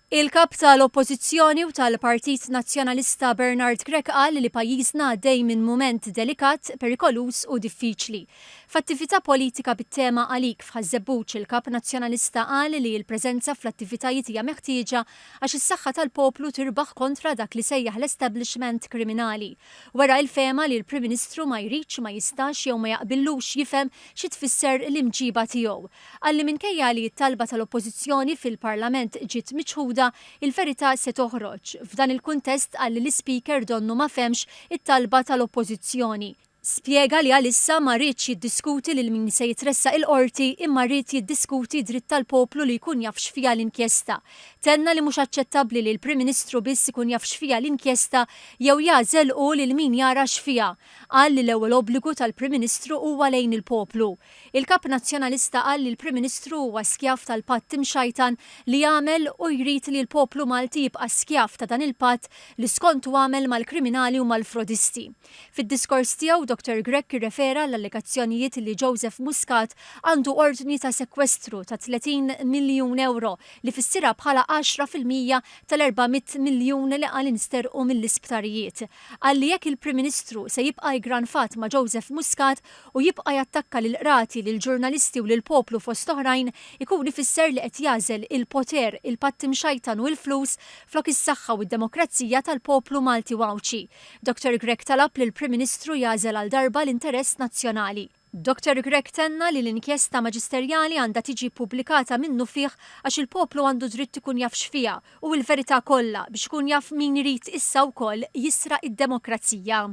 Il-Kap tal-Oppożizzjoni u tal-Partit Nazzjonalista Bernard Grech qal li pajjiżna għaddej minn mument delikat, perikoluż u diffiċli. F'attività politika bit-tema Għalik f'Ħaż-Żebbuġ il-Kap Nazzjonalista qal li l-preżenza fl-attivitajiet hija meħtieġa għax is-saħħa tal-poplu tirbaħ kontra dak li sejjaħ l-establishment kriminali. Wera l-fehma li l-Prim Ministru ma jridx, ma jistax jew ma jaqbillux jifhem xi tfisser l-imġiba tiegħu. Qal li minkejja li t-talba tal-Oppożizzjoni fil-Parlament ġiet miċħuda, il-verità se toħroġ. F'dan il-kuntest qal li l-Ispeaker donnu ma fehmx it-talba tal-Oppożizzjoni. Spjega li għalissa ma riedx jiddiskuti lil min se jitressaq il-Qorti imma ried jiddiskuti d-dritt tal-poplu li jkun jaf x'fiha l-inkjesta. Tenna li mhux aċċettabbli li l-Prim Ministru biss ikun jaf x'fiha l-inkjesta jew jagħżel hu lil min jara x'fiha. Qal li l-ewwel obbligu tal-Prim Ministru huwa lejn il-poplu. Il-Kap Nazzjonalista qal li l-Prim Ministru huwa skjav tal-patt imxajtan li għamel u jrid li l-poplu Malti jibqa' skjav ta' dan il-patt li skontu għamel mal-kriminali u mal-frodisti. Fid-diskors tiegħu Dottor Grech irrefera għall-allegazzjonijiet li Joseph Muscat għandu ordni ta' sekwestru ta' 30 miljun ewro li fissirha bħala 10% tal-400 miljun li qal insterqu mill-isptarijiet. Qal li jekk il-Prim Ministru se jibqa' iggranfat ma' Joseph Muscat u jibqa' jattakka lill-qrati, lill-ġurnalisti u lill-poplu fost oħrajn, ikun ifisser li qed jagħżel il-poter, il-patt imxajtan u l-flus flok is-saħħa u d-demokrazija tal-poplu Malti u Għawdxi. Dottor Grech talab lill-Prim Ministru jagħżel għal darba l-interess nazzjonali. Dottor Grech tenna li l-inkjesta maġisterjali għandha tiġi ppubblikata minnufih għax il-poplu għandu dritt ikun jaf x'fiha u l-verità kollha biex ikun jaf min irid issa wkoll jisraq id-demokrazija.